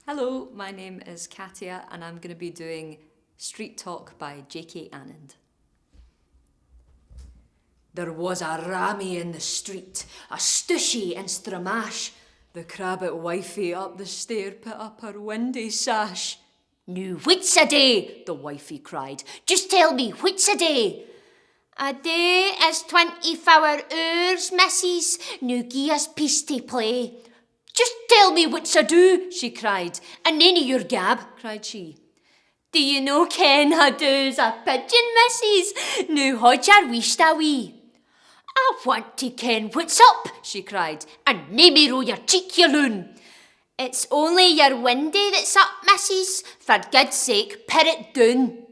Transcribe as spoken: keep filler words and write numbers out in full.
Hello, my name is Katia and I'm going to be doing Street Talk by J K Anand. There was a rammy in the street, a stushy and stramash. The crabbit wifie up the stair put up her windy sash. "Noo whit's a day?" the wifie cried. "Just tell me whit's a day." "A day is twenty-four hours, missus. Noo gie us peace tae play." "Just tell me whit's a doo," she cried, "and nane o your gab," cried she. "Do you no ken a doo's a pigeon, missus? Noo haud your wheesht a wee." "I want tae ken whit's up," she cried, "and nae mair o your cheek, you loon." "It's only your windy that's up, missus. For God's sake, pit it doon."